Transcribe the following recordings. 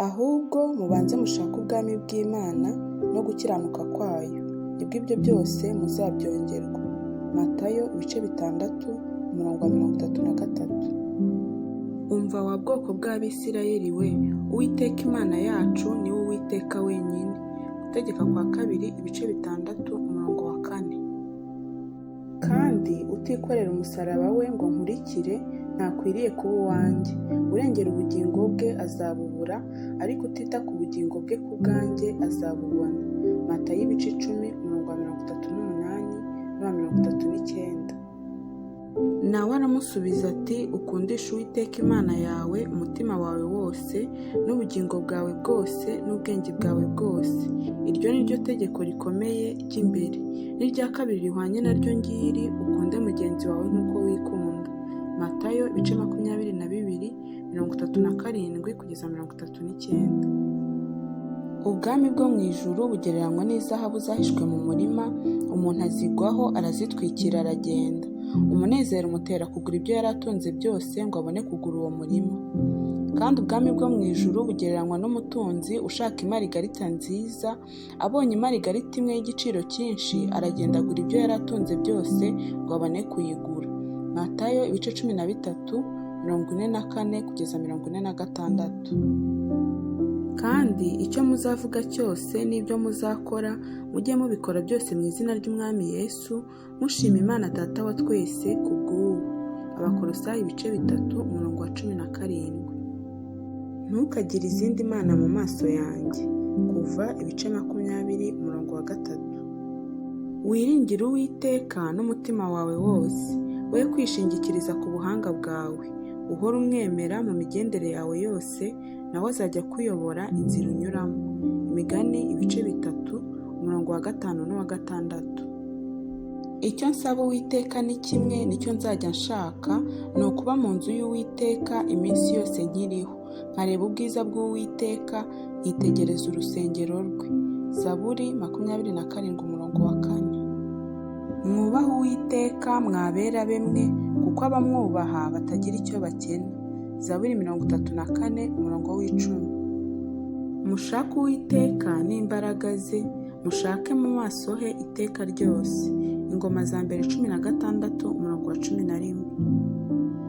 Ahubwo mubanze mushake ubwami bw'Imana no gukiranuka kwayo, nibwo ibyo byose muzabyongerwa. Matayo ibice 6 umurongo wa 33. Umva wa bwoko bw'Abisirayeli we, Uwiteka Imana yacu ni we Uwiteka wenyine. Gutegeka kwa kabiri ibice 6 umurongo wa 4. Kandi utikorera umusaraba we ngo nkurikire ntakwiriye kuba uwanjye. Urengera ubugingo bwe azabubura, ariko utita ku bugingo bwe ku bwanjye azabubona. Matayo ibice 10 umurongo wa 38 n'uwa 39. Nawe aramusubiza ati ukundishe Uwiteka Imana yawe umutima wawe wose n'ubugingo bwawe bwose n'ubwenge bwawe bwose. Iryo ni ryo tegeko rikomeye ry'imbere. N'irya kabiri rihwanye naryo ngiri, ukunde mugenzi wawe nk'uko wikunda. Matayo ibice 22 37 kugeza 39. Ubwami bwo mu ijuru bugereranywa n'izahabu zahishwe mu murima, umuntu azigwaho arazitwikira aragenda. Umunezero umutera kugura ibyo yari atunze byose ngo abone kugura uwo murima. Kandi ubwami bwo mu ijuru bugereranywa n'umutunzi ushaka imarigarita nziza, abonye imarigarita imwe y'igiciro cyinshi aragenda agura ibyo yari atunze byose ngo abone kuyigura. Matayo ibice 13 44 kugeza 46. Kandi icyo muzavuga cyose n'ibyo muzakora mujye mubikora byose mu izina ry'Umwami Yesu, mushima Imana Data wa twese ku bw'uwo. Abakolosayi ibice 3 umurongo wa 17. Ntukagire izindi mana mu maso yanjye. Kuva ibice 20 umurongo wa 3. Wiringire Uwiteka n'umutima wawe wose, we kwishingikiriza ku buhanga bwawe. Uhora umwemera mu migendere yawe yose, nawe azajya akuyobora inzira unyuramo. Imigani ibice 3 umurongo wa 5 n'uwa 6. Icyo nsaba Uwiteka ni kimwe, nicyo nzajya nshaka, ni ukuba mu nzu y'Uwiteka iminsi yose nkiriho, nkareba ubwiza bw'Uwiteka, nkitegereza urusengero rwe. Zaburi 27 umurongo wa 4. Mwubahe Uwiteka mwabera be mwe, kuko abamwubaha batagira icyo bakena. Zaburi 34 umurongo w'10. Mushake Uwiteka n'imbaraga ze, mushake mu maso he iteka ryose. Ingoma za mbere 16 umurongo wa 11.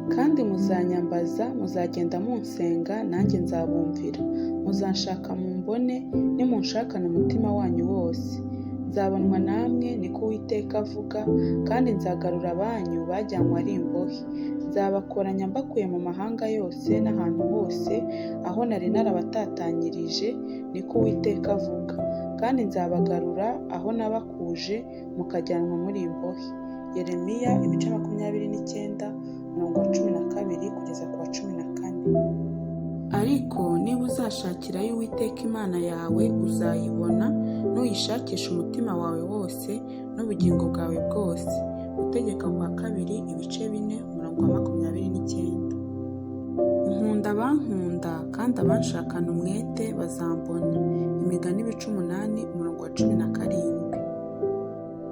Kandi muzanyambaza, muzagenda munsenga, nanjye nzabumvira. Muzanshaka mumbone, nimunshakana umutima wanyu wose. Nzabonwa namwe, niko Uwiteka avuga, kandi nzagarura abanyu bajyanywe ari imbohe. Nzabakoranya mbakuye mu mahanga yose n'ahantu hose aho nari narabatatanyirije, niko Uwiteka avuga. Kandi nzabagarura aho nabakuje mukajyanwa muri imbohe. Yeremiya ibice 29 umurongo wa 12 kugeza ku wa 14. Ariko niba uzashakirayo Uwiteka Imana yawe uzayibona, nuyishakisha umutima wawe wose n'ubugingo bwawe bwose. Gutegeka kwa kabiri ibice 4 umurongo wa 29. Nkunda abankunda kandi abanshakana umwete bazambona. Imigani ibice 8 umurongo wa 17.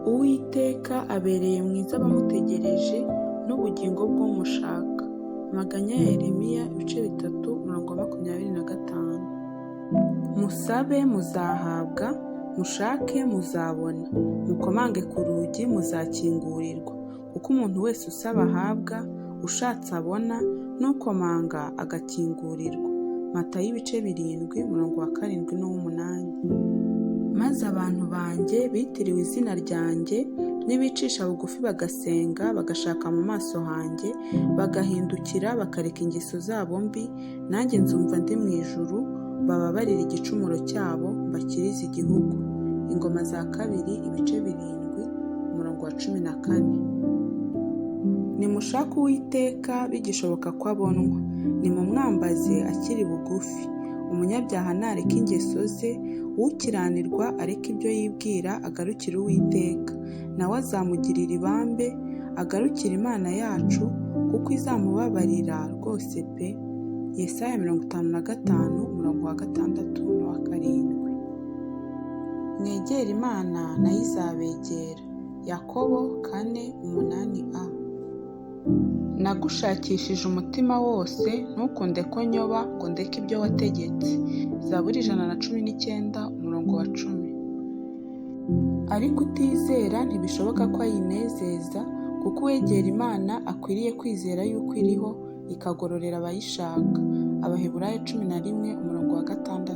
Uwiteka abereye mwiza abamutegereje n'ubugingo bw'umushaka. Amaganya ya Yeremiya ibice 3 umurongo wa 25. Musabe muzahabwa, mushake muzabona, mukomange ku rugi muzakingurirwa, kuko umuntu wese usaba ahabwa, ushatse abona, n'ukomanga agakingurirwa. Matayo ibice 7 umurongo wa 7 n'uw'umunani. Maze abantu banjye bitiriwe izina ryanjye nibicisha bugufi bagasenga bagashaka mu maso hanjye bagahindukira bakareka ingeso zabo mbi, nanjye nzumva ndi mu ijuru, bababarire igicumuro cyabo, mbakirize igihugu. Ingoma za kabiri ibice 7 umurongo wa 14. Nimushake Uwiteka bigishoboka ko abonwa, nimumwambaze akiri bugufi. Umunyabyaha nareke ingeso ze, ukiranirwa areke ibyo yibwira agarukire Uwiteka, nawe azamugirira ibambe, agarukire Imana yacu, kuko izamubabarira rwose pe. Yesaya 55 umurongo wa 6 n'uwa 7. Mwegere Imana nayo izabegera. Yakobo 4:8a. Nagushakishije umutima wose, ntukunde ko nyoba ngo ndeke ibyo wategetse. Zaburi 119 umurongo wa 10. Ariko utizera ntibishoboka ko ayinezeza, kuko uwegera Imana akwiriye kwizera yuko iriho, ikagororera abayishaka. Abaheburayo 11 umurongo wa 6.